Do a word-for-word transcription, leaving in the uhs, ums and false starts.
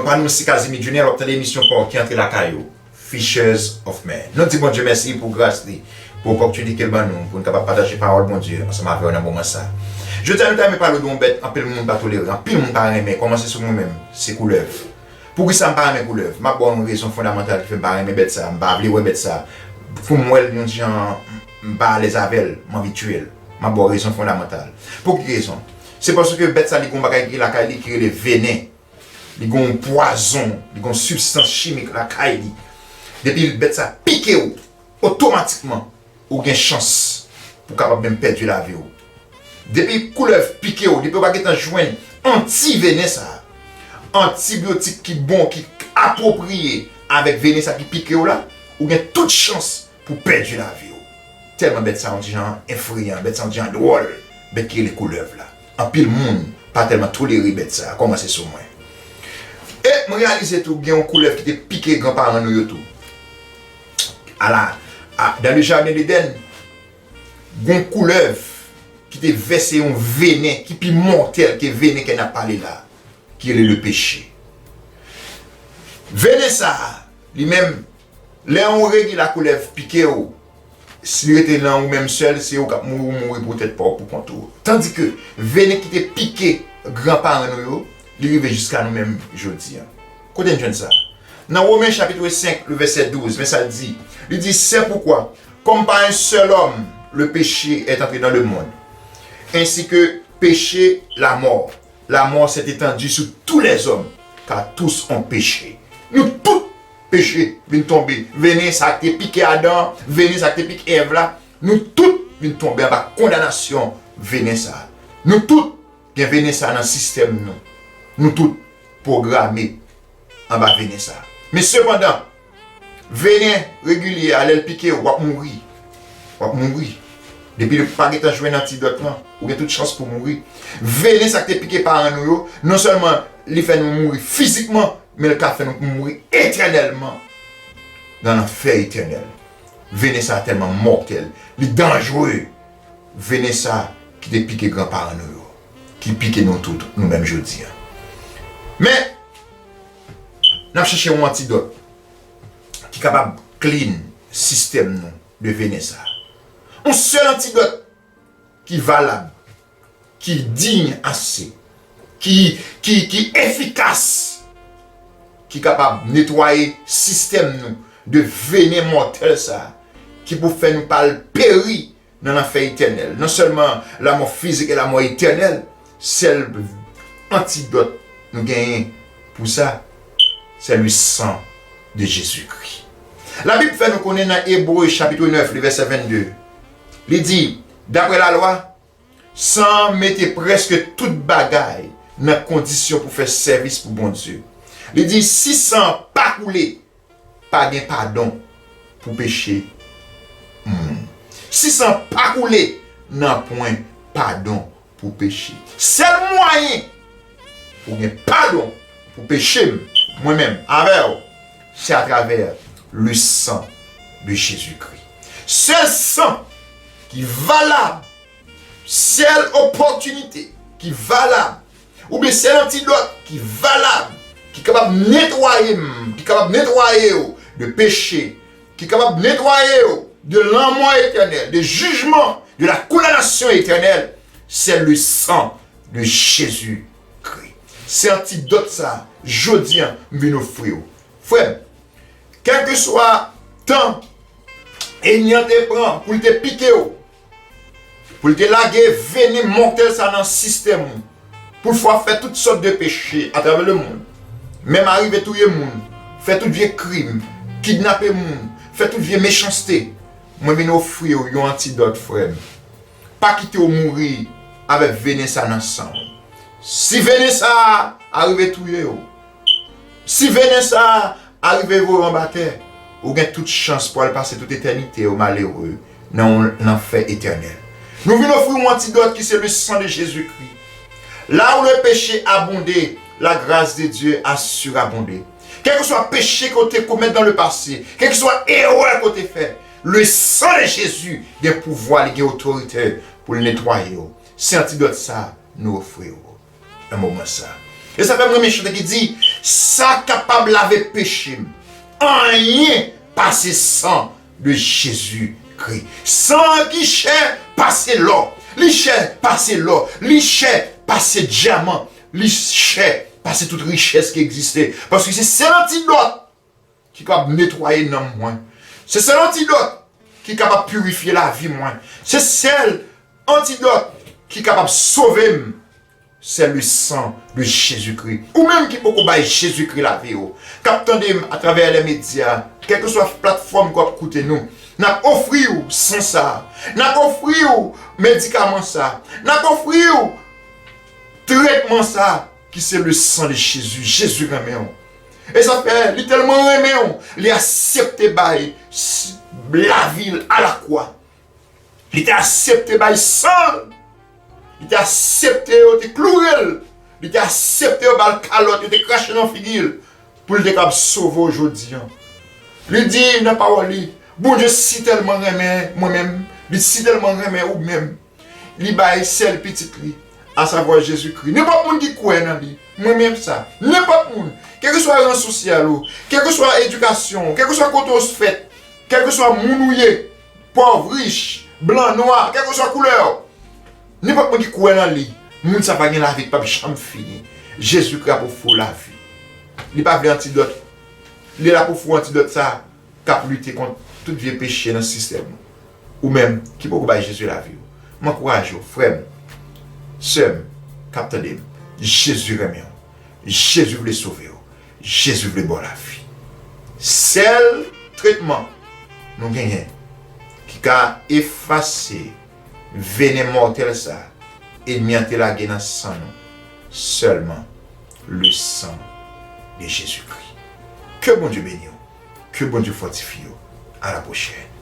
Pa nou se Casimir Junior, w ap tande emisyon pa w ki antre lakay ou, Fishers of Men. Nou di Bondye mèsi pou gras li, pou opòtinite ke l ban nou, pou n kapab pataje pawòl Bondye ansanm avè w nan moman sa. Jodi a, nou ta renmen pale w de yon bèt anpil moun pa tolere, anpil moun pa renmen, kòmanse sou mwen menm, se koulèv. Poukisa m pa renmen koulèv? M ap ba w yon rezon fondamantal ki fè m pa renmen bèt sa, m pa vle wè bèt sa. Pou m wè l yon jan, m pa alèz avè l, m anvi tiye l. M ap ba w rezon fondamantal. Pou ki rezon? Se paske bèt sa li gen yon bagay ki lakay li ki rele venen. Li gen yon pwazon, li gen yon sibstans chimik lakay li. Depi bèt sa pike w, otomatikman, ou gen chans pou kapab menm pèdi lavi w. Depi koulèv pike w, depi w pa gentan jwenn anti venen sa, antibyotik ki bon, ki apwopriye avèk venen sa ki pike w la, ou gen tout chans pou pèdi lavi w. Tèlman bèt sa yon ti jan efreyan, bèt sa yon ti jan dwòl, bèt ki rele koulèv la. Anpil moun pa tèlman tolere bèt sa, kòmanse sou mwen. E m reyalize tou, gen yon koulèv ki te pike granparan nou yo tou. Ala, a, dans le jardin d'Éden, gen yon koulèv ki te vèse yon venen ki pi mòtèl ke venen ke n ap pale la, ki rele le peche. Venen sa a, li menm, lè yon regi la koulèv pike w, si li rete nan ou menm sèl, se ou k ap mouri, ou mouri pou tèt pa w, pou kont ou. Tandike venen ki te pike granparan nou yo, li rive jiska nou menm jodi a. Kote n jwenn sa? Nan Women chapit senk, le vèsè douz, men sa l di. Li di, c'est pourquoi, comme par un seul homme, le péché est entré dans le monde, ainsi que péché, la mort. La mort s'est étendue sur tous les hommes, car tous ont péché. Nou tout peche vin tonbe. Venen sa k te pike Adan, venen sa k te pike Èv la, nou tout vin tonbe anba kondanasyon venen sa. Nou tout gen venen sa nan sistèm nou. Nou tout pwograme anba venen sa. Men sepandan, venen regilye a, lè l pike w, w ap mouri. W ap mouri. Depi w pa gentan jwenn antidòt lan, ou gen tout chans pou mouri. Venen sa k te pike paran nou yo, non sèlman li fè nou mouri fizikman, men l ka fè nou mouri etènèlman nan lanfè etènèl. Venen sa tèlman mòtèl, li danjre. Venen sa ki te pike granparan nou yo, ki pike nou tout, nou menm jodi a. Men, n ap chèche yon antidòt ki kapab clean sistèm nou de venen sa. Yon sèl antidòt ki valab, ki diy ase, ki, ki, ki efikas, ki kapab netwaye sistèm nou de venen mòtèl sa, ki pou fè nou pa al peri nan lanfè etènèl. Non sèlman lamò fizik e lamò etènèl, sèl antidòt nou genyen pou sa, c'est le sang de Jésus-Christ. Labib fè nou konnen nan Ebre chapit nèf, le vèsè vennde, li di, daprè lalwa, san an mete prèske tout bagay nan kondisyon pou fè sèvis pou Bondye. Li di, si san an pa koule, pa gen padon pou peche moun. Si san pa koule, nanpwen padon pou peche. Sèl mwayen pou gen padon pou peche m, mwen menm, avè w, se atravè le sang de Jésus-Christ. Sèl san ki valab, sèl opòtinite ki valab, oubyen sèl antidòt ki valab, ki kapab netwaye m, ki kapab netwaye w de peche, ki kapab netwaye w de lanmò etènèl, de jijman, de la kondanasyon etènèl, c'est le sang de Jésus-Christ. Se antidòt sa, jodi a, m vin ofri w. Frè m, kèlkeswa tan ènmi an te pran pou l te pike w, pou l te lage venen mòtèl sa nan sistèm ou, pou l fè w fè tout sòt de peche atravè lemonn, menm arive touye moun, fè tout vye krim, kidnape moun, fè tout vye mechanste, mwen vin ofri w yon antidòt, frè m. Pa kite w mouri avèk venen sa nan san w. Si venen sa a arive touye w, si venen sa a arive voye w anba tè, ou gen tout chans pou al pase tout etènite w malere nan yon lanfè etènèl. Nou vin ofri w yon antidòt ki se le sang de Jésus-Christ. Là où le péché abondait, la grâce de Dieu a surabondé. Kèlkeswa peche ke w te komèt dans le passé, kèlkeswa erè ke w te fè, le sang de Jésus gen pouvwa, li gen otorite pou l netwaye w. Se antidòt sa nou ofri w nan moman sa. E sa fè m renmen chante ki di, Sa kapab lave peche m, anyen pase san de Jezi Kri. San an ki chè pase lò, li chè pase lò, li chè pase dyaman, li chè pase tout richès ki egziste. Paske se sèl antidòt ki kapab netwaye nanm mwen. Se sèl antidòt ki kapab pirifye lavi mwen. Se sèl antidòt ki kapab sove m. C'est le sang de Jésus-Christ. Ou menm ki poko bay Jezikri lavi w, k ap tande m atravè lè medya, kèlkeswa platfòm k w ap koute nou, n ap ofri w san sa, n ap ofri w medikaman sa, n ap ofri w tretman sa, ki se le sang de Jésus. Jezi renmen w. E sa fè, li tèlman renmen w, li aksepte bay s- lavi l alakwa. Li te aksepte bay san l. Li te aksepte yo te kloure l. Li te aksepte yo ba l kalòt, yo te krache nan figi l. Pou l te kab sove w jodi an. Li di nan pawòl li, Bondye si tèlman renmen mwen menm, li si tèlman renmen ou menm, li bay sèl pitit li, asavwa Jezikri. Nenpòt moun ki kwè nan li, mwen menm sa, nenpòt moun, kèlkeswa ran sosyal ou, kèlkeswa edikasyon ou, kèlkeswa kote w fèt, kèlkeswa moun ou ye, pòv, rich, blan, nwa, kèlkeswa koulè w, nenpòt moun ki kwè nan li, moun sa pa gen lavi k p ap janm fini. Jezikri ap ofri w lavi. Li pa vle antidòt. Li la pou ofri w antidòt sa k ap lite kont tout vye peche nan sistèm ou. Ou menm ki poko bay Jezi lavi w, m ankouraje w, frè m, sè m, k ap tande m, Jezi renmen w. Jezi vle sove w. Jezi vle ba w lavi. Sèl tretman nou genyen ki ka efase venen mòtèl sa ènmi an te lage nan san nou, sèlman le sang de Jésus-Christ. Ke Bondye beni w. Ke Bondye fòtifye w. A la pwochèn.